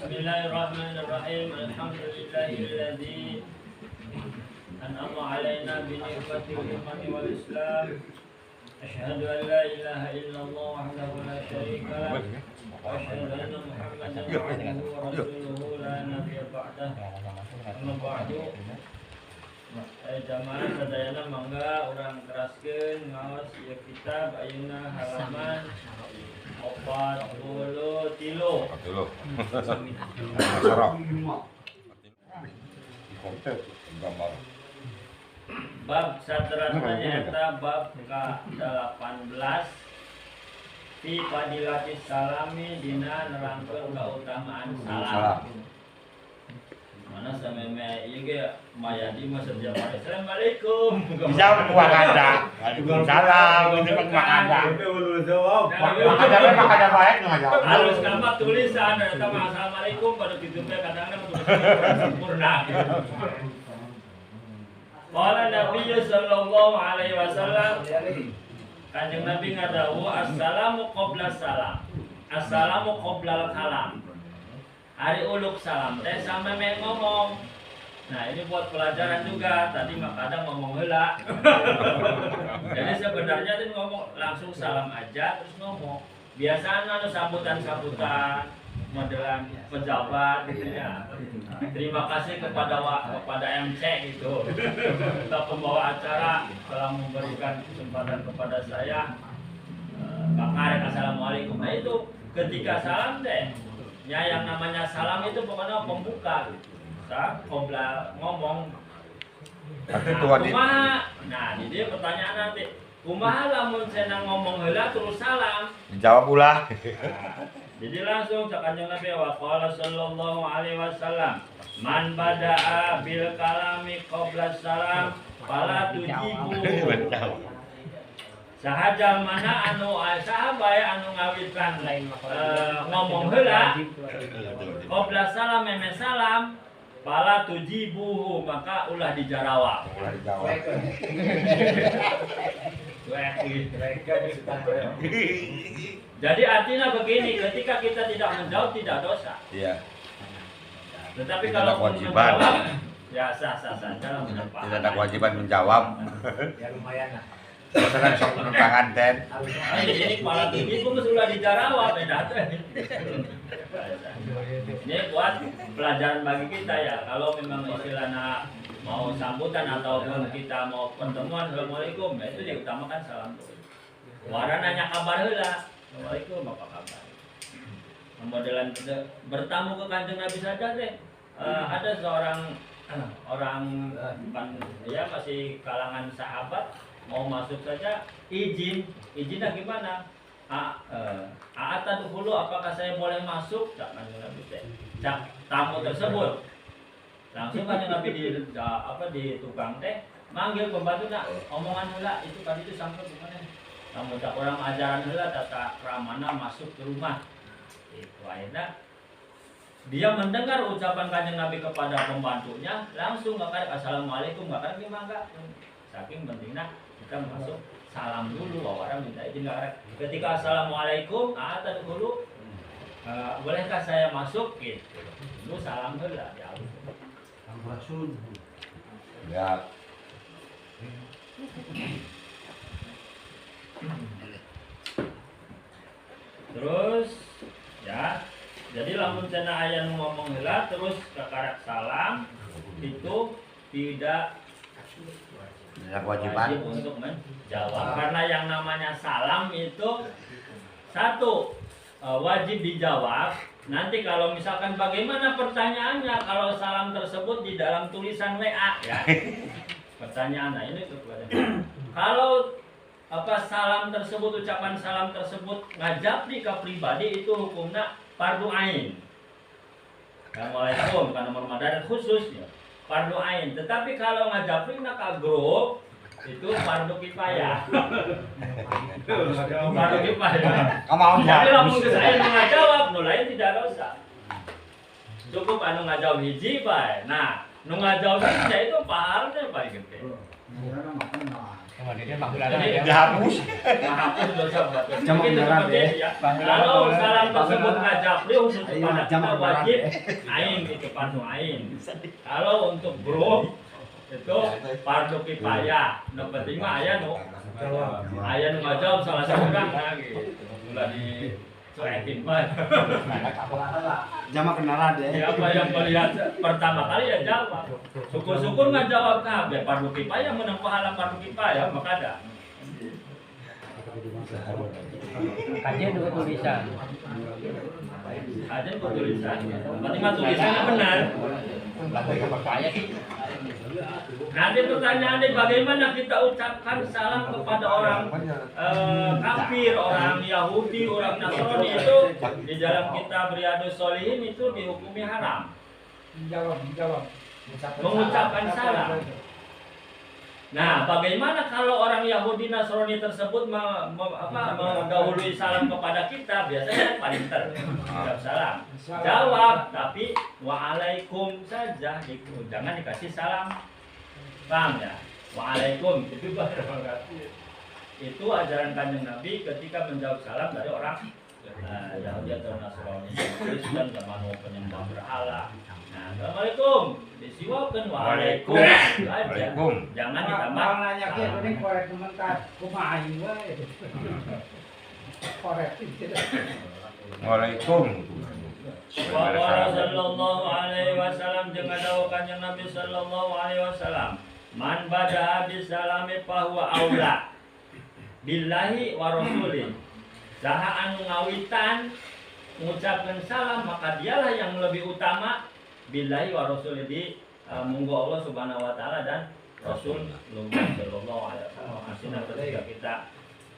Bismillahirrahmanirrahim. Alhamdulillahilladzi an'ama 'alaina bi ni'matil iman wal Islam. Asyhadu an la ilaha illallah wahdahu la syarika lah wa asyhadu anna Muhammadan abduhu wa rasuluhu la nabiyya ba'dah. Amma ba'du. Jamaah sadayana mangga urang teraskeun ngaos ieu kitab ayeuna halaman 43. 43. Bab saterasna nyaeta bab ka-18 fi fadilatis salami dina nerangkeun kautamaan salam. Mana sameme ieu ge mayadi mah setiap hari assalamualaikum. Bisa kumakada. Waalaikumsalam, itu kumakada. Kumakada mah baik nu ngajawab. Halus nama tulisan eta mah assalamualaikum pada kitu teh kadang-kadang tulisan sempurna. Qala Nabi sallallahu alaihi wasallam, Kanjeng Nabi ngadawuh assalamu qabla salam. Assalamu qoblal kalam. Hari uluk salam teh sameme ngomong. Nah, ini buat pelajaran juga. Tadi mah kadang ngomong heula. Jadi sebenarnya tuh ngomong langsung salam aja terus ngomong. Biasanya anu sambutan-sambutan modelan pejabat gitu ya. Terima kasih kepada kepada MC gitu. Atau pembawa acara telah memberikan kesempatan kepada saya. Kak Karek, assalamualaikum. Nah itu ketika salam deh, ya yang namanya salam itu pokoknya pembuka gitu. Kobra ngomong. Nah, nah di dia pertanyaan nanti. Kumaha lamun cenah ngomong heula terus salam? Dijawab ulah. Nah, jadi langsung cak Kanjeng Nabi wa qala sallallahu alaihi wasallam, man bada'a bil kalami qabla salam fala tujibu. Sahaja mana anu saha bae anu ngawitan ngomong heula qabla salam meme salam fala tujibuhu, maka ulah dijarawab. Ulah dijawab. Jadi artinya begini, ketika kita tidak menjawab tidak dosa. Iya. Tetapi tidak kalau kewajiban, menjawab, ya sah-sah saja. Tidak ada kewajiban menjawab. Ya lumayan lah. Misalkan sok penerbangan ten. Ini malah tinggi pun sudah dijarawab beda teh. Ini buat pelajaran bagi kita ya. Kalau memang istilahnya mau sambutan ataupun kita mau pertemuan, assalamualaikum, ya itu diutamakan salam dulu. Wara nanya kabar heula, assalamualaikum apa kabar. Modelan bertamu ke Kanjeng Nabi saja deh. Ada seorang orang bukan ya masih kalangan sahabat mau masuk saja izin, izinnya gimana? Atadkhulu, apakah saya boleh masuk? Cak Kanjeng Nabi teh. Cak tamu tersebut. Langsung Kanjeng Nabi di apa di tukang teh manggil pembantu nak omongan heula itu tadi itu sampai gimana? Tamu cak orang ajaran heula tata kramana masuk ke rumah. Itu akhirnya dia mendengar ucapan Kanjeng Nabi kepada pembantunya, langsung enggak karek assalamualaikum, enggak karek gimana enggak. Saking pentingnya kita masuk salam dulu, orang minta izin enggak karek. Ketika assalamualaikum, atadkhulu, bolehkah saya masuk gitu. Dulu salam heula ya. Rasul. Ya. Terus ya, jadi lamun cenah aya nu ngomong heula terus kakarak salam itu tidak kewajiban wajib untuk menjawab. Karena yang namanya salam itu satu wajib dijawab. Nanti kalau misalkan bagaimana pertanyaannya kalau salam tersebut di dalam tulisan WA ya. Pertanyaan, nah ini tuh kalau apa salam tersebut, ucapan salam tersebut ngajabri ke pribadi itu hukumnya fardu ain. Assalamualaikum karena nomor madarat khusus ya. Fardu ain. Tetapi kalau ngajabri nak ke grup itu fardu kifayah. Fardu kifayah. Jadi lamun geus aya nu ngajawab, nu lain tidak dosa. Cukup anu ngajawab hiji bae. Nah, nu ngajawab hiji itu pahalanya paling gede. Jadi dihapus. Dihapus dosa. Begitu ya. Kalau salam tersebut ngajapri khusus kepada kita wajib ain itu fardu ain. Kalau untuk grup itu fardu kifayah. Nu penting mah aya nu aya nu ngajawab salah seorang nah gitu. Ulah di cuekin mah. Jama kenalan deh. Siapa yang melihat pertama kali ya jawab. Syukur-syukur nggak jawab kabeh fardu kifayah menang pahala fardu kifayah maka ada. Kajian dua tulisan. Kajian dua tulisan. Berarti mah tulisannya benar. Nanti pertanyaannya bagaimana kita ucapkan salam kepada orang kafir, orang Yahudi, orang Nasrani itu di dalam kitab Riyadhus Shalihin itu dihukumi haram. Menjawab. Mengucapkan salam. Nah, bagaimana kalau orang Yahudi Nasrani tersebut mendahului salam kepada kita? Biasanya paling ucap salam. Jawab, tapi waalaikum saja, jangan dikasih salam. Paham ya? Waalaikum itu baru. Itu ajaran Kanjeng Nabi ketika menjawab salam dari orang Yahudi atau Nasrani, Kristen, zaman penyembah berhala. Nah, assalamualaikum, disiwakan waalaikum aja. Jangan ditambah. Nanya ke ini korek komentar, kumaha aing we. Korek. Waalaikum. Wa qala sallallahu alaihi wasallam jeung dawuh Kanjeng Nabi sallallahu alaihi wasallam, man bada'a bisalami fahuwa aula billahi wa rasuli. Saha anu ngawitan mengucapkan salam maka dialah yang lebih utama billahi wa rasuli di munggo Allah Subhanahu wa taala dan Rasul sallallahu alaihi wasallam. Asina ketika kita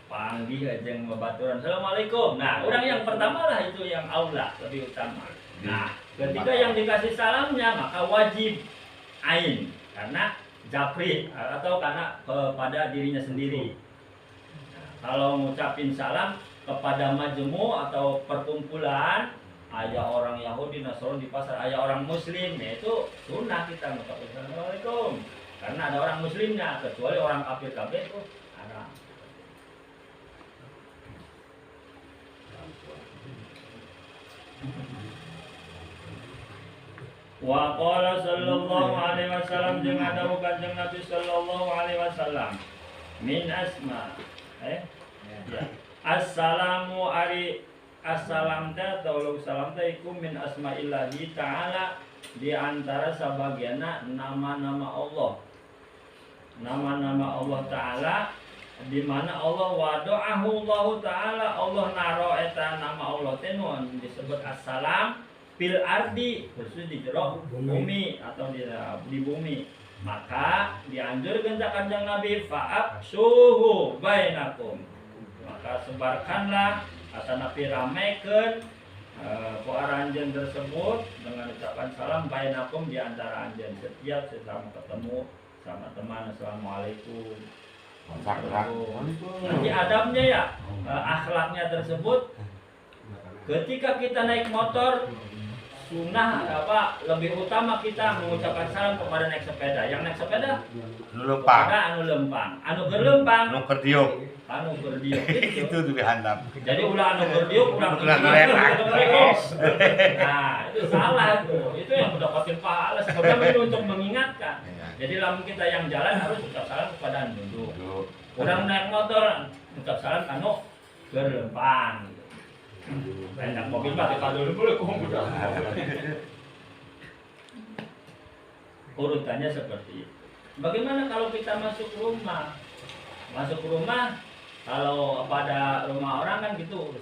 panggih jeung babaturan assalamualaikum. Nah, orang yang pertama lah itu yang aula lebih utama. Nah, ketika yang dikasih salamnya maka wajib ain karena japri atau karena kepada dirinya sendiri. Nah, kalau ngucapin salam kepada majmu atau perkumpulan, ayah orang Yahudi, Nasrani di pasar, ayah orang Muslim, ya itu sunnah kita ngucapin assalamualaikum karena ada orang Muslimnya, kecuali orang kafir kafir itu haram. Wa qala sallallahu alaihi wasallam jeung dawuh Kanjeng Nabi sallallahu alaihi wasallam min asma ya. Assalamu ari assalam teh atau salam teh iku min asma'illahi ta'ala di antara sabagianna nama-nama Allah. Nama-nama Allah ta'ala di mana Allah wada'ahu Allah ta'ala Allah naro eta nama Allah teh nu disebut assalam fil ardi khusus di jero bumi atau di bumi. Maka dianjurkeun ka Kanjeng Nabi fa'absuhu bainakum. Maka sebarkanlah atau nabi ramekeun ku aranjeun tersebut dengan ucapan salam bainakum di antara anjeun setiap sesama ketemu sama teman assalamualaikum. Nanti adabnya ya akhlaknya tersebut ketika kita naik motor sunnah apa lebih utama kita mengucapkan salam kepada naik sepeda. Yang naik sepeda lempang, anu lempang, anu gerlempang, anu kerdiuk, anu kerdiuk itu lebih handap. Jadi ulah anu kerdiuk, ulah kerdiuk. Nah, itu salah tuh. Itu yang mendapatkan pahala sebabnya itu untuk mengingatkan. Jadi lamun kita yang jalan harus ucap salam kepada anu duduk. Orang naik motor ucap salam anu gerlempang. Naik mobil mah kita dulu boleh kumpul. Urutannya seperti itu. Bagaimana kalau kita masuk rumah? Masuk rumah kalau pada rumah orang kan gitu,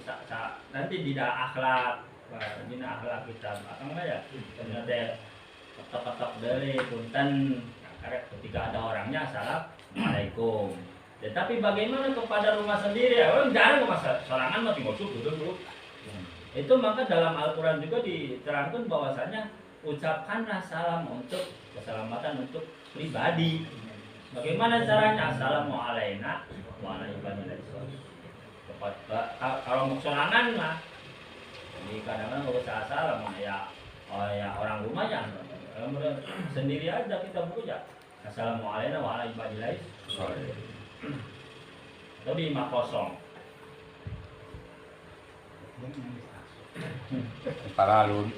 nanti tidak akhlak, tidak akhlak kita. Akang mah ya, ternyata ketok-ketok dari punten. Ketika ada orangnya, assalamualaikum. Tetapi bagaimana kepada rumah sendiri? Orang jarang rumah sorangan mah tinggal subuh dulu. Itu maka dalam Al-Quran juga diterangkan bahwasanya ucapkanlah salam untuk keselamatan untuk pribadi. Bagaimana caranya? Assalamualaikum wa ala ibadillahi sholihin. Kalau mau sorangan mah, jadi kadang-kadang nggak usah salam ya, oh ya orang rumah ya sendiri aja kita buka ya. Assalamualaikum wa ala ibadillahi sholihin. Atau di imah kosong. Paralun.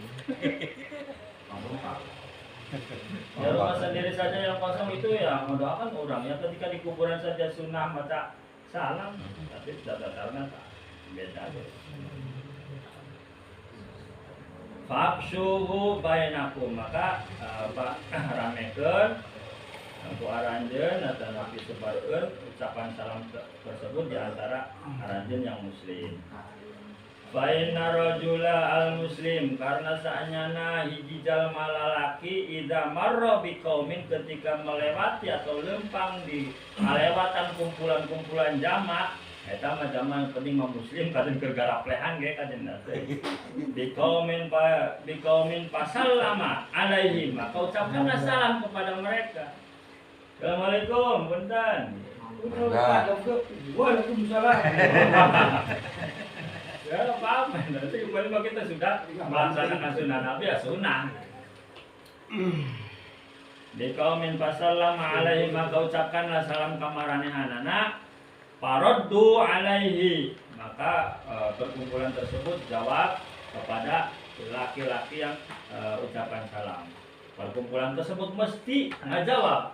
Ya rumah sendiri saja yang kosong itu ya mendoakan orang ya ketika di kuburan saja sunnah baca salam, tapi tidak karena beda. Fabshuhu bainakum, maka ramekeun ku aranjeun atau nabi sebarkeun ucapan salam tersebut di antara aranjeun yang muslim. Fa inna rajula al muslim, karena saanyana hiji jalma lalaki idza marra biqaumin, ketika melewati atau lempang di lewatan kumpulan-kumpulan jamak, eta mah jamak yang penting mah muslim kaden keur garaplehan ge kaden teh. Biqaumin pa biqaumin pasallama alaihi, maka ucapkanlah salam kepada mereka. Assalamualaikum, punten. Waalaikumsalam. Ya apa-apa, nanti kembali kita sudah melaksanakan sunnah Nabi ya sunnah. Biqaumin pasallama alaihi, maka ucapkanlah salam kamaranehanana. Paroddu alaihi, maka perkumpulan tersebut jawab kepada laki-laki yang ucapan salam. Perkumpulan tersebut mesti nggak jawab,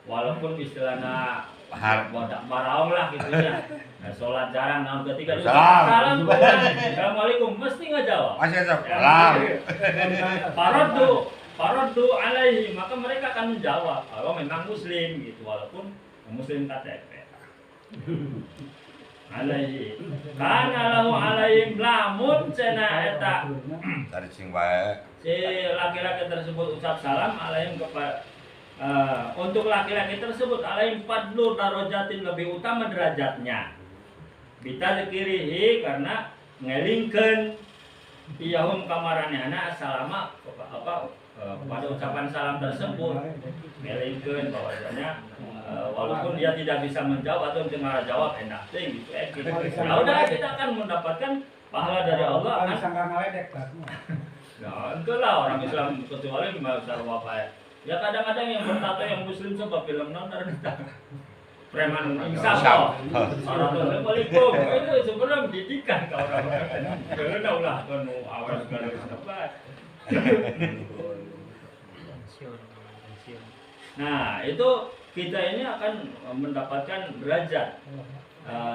walaupun istilahnya bodak baraong lah gitu ya. Nah, sholat jarang, nah ketika salam, salam, assalamualaikum mesti nggak jawab. Masih salam. Paroddu alaihi, maka mereka akan menjawab kalau memang muslim gitu, walaupun muslim KTP. Alaihi kana lahu alaihim lamun cenah eta cari sing bae si laki-laki tersebut ucap salam alaihim kepada untuk laki-laki tersebut alaihim fadlu darajatin, lebih utama derajatnya. Bitadzkirihi, karena ngelingkeun iyahum kamaranehana assalama apa kepada ucapan salam tersebut, ngelingkeun bahwasanya walaupun dia tidak bisa menjawab atau dengar jawab enak teh gitu gitu. Ya udah kita akan mendapatkan pahala dari Allah kan. Ya enggak lah orang Islam kecuali sarwa bae. Ya kadang-kadang yang bertato yang muslim coba film nonton preman insaf. Assalamualaikum. Itu sebenarnya pendidikan ke orang-orang. Karena ulah kono awas kalau apa. Nah, itu kita ini akan mendapatkan derajat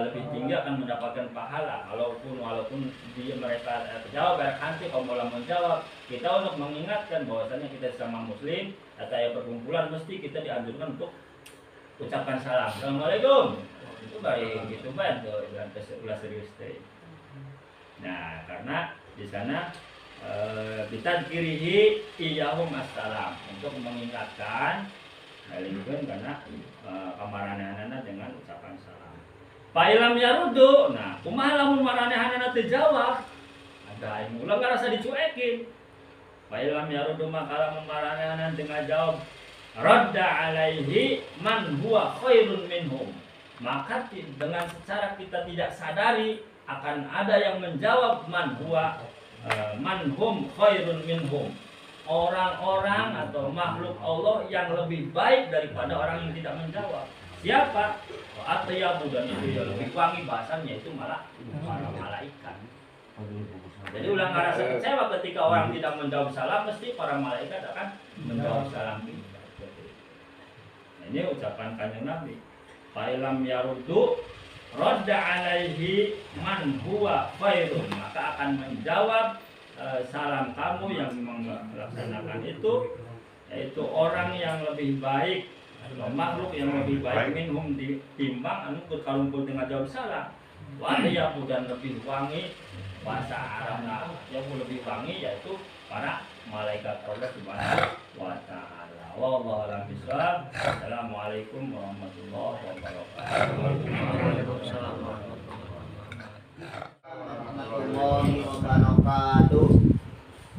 lebih tinggi, akan mendapatkan pahala. Walaupun dia mereka jawab, nanti kalau mau menjawab, kita untuk mengingatkan bahwasannya kita sama muslim atau ya perkumpulan mesti kita dianjurkan untuk ucapkan salam. Assalamualaikum. Itu baik, gitu baik tuh, ulah serius teh. Nah, karena di sana bitadzkirihi iyahum assalam, untuk mengingatkan ngalingkeun karena kamaranehanana dengan ucapan salam. Fa'ilam yarudu, nah kumaha lamun maranehanana teu jawab? Ada aing ulah ngarasa dicuekin. Fa'ilam yarudu maka lamun maranehanana teu ngajawab, radda alaihi man huwa khairun minhum. Maka dengan secara kita tidak sadari akan ada yang menjawab man huwa man hum khairun minhum. Orang-orang atau makhluk Allah yang lebih baik daripada orang yang tidak menjawab. Siapa? Atyabu, dan itu ya lebih wangi bahasannya itu malah para malaikat. Jadi ulah ngerasa kecewa ketika orang tidak menjawab salam, mesti para malaikat akan menjawab salam kita. Nah, ini ucapan Kanjeng Nabi. Fa'ilam yaruddu radda alaihi man huwa khairun, maka akan menjawab salam kamu yang melaksanakan itu, yaitu orang yang lebih baik atau makhluk yang lebih baik minhum ditimbang anu kalumpul dengan jawab salam. Wa yabu, dan lebih wangi bahasa Arabna yang lebih wangi yaitu para malaikat Allah Subhanahu wa taala. Wallahu a'lam bishawab. Assalamualaikum warahmatullahi wabarakatuh. Waalaikumsalam warahmatullahi wabarakatuh.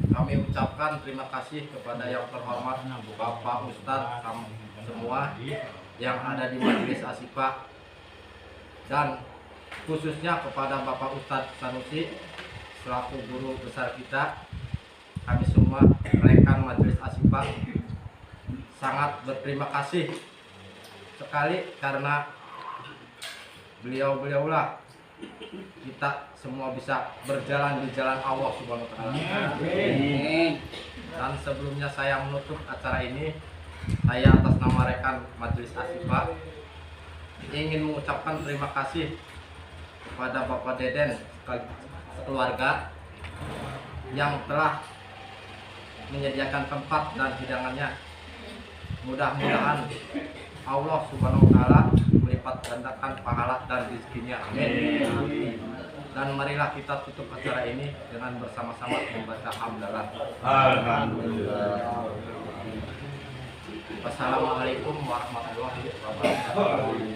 Kami ucapkan terima kasih kepada yang terhormat Bapak Ustadz semua yang ada di Majelis Asifa, dan khususnya kepada Bapak Ustadz Sanusi selaku guru besar kita. Kami semua rekan Majelis Asifa sangat berterima kasih sekali karena Beliau-beliaulah kita semua bisa berjalan di jalan Allah Subhanahu wa taala. Amin. Dan sebelumnya saya menutup acara ini, saya atas nama rekan Majelis Asifa ingin mengucapkan terima kasih kepada Bapak Deden sekeluarga yang telah menyediakan tempat dan hidangannya. Mudah-mudahan Allah Subhanahu wa taala melipat gandakan pahala dan rezekinya. Amin. Dan marilah kita tutup acara ini dengan bersama-sama membaca hamdalah. Alhamdulillah. Wassalamualaikum warahmatullahi wabarakatuh.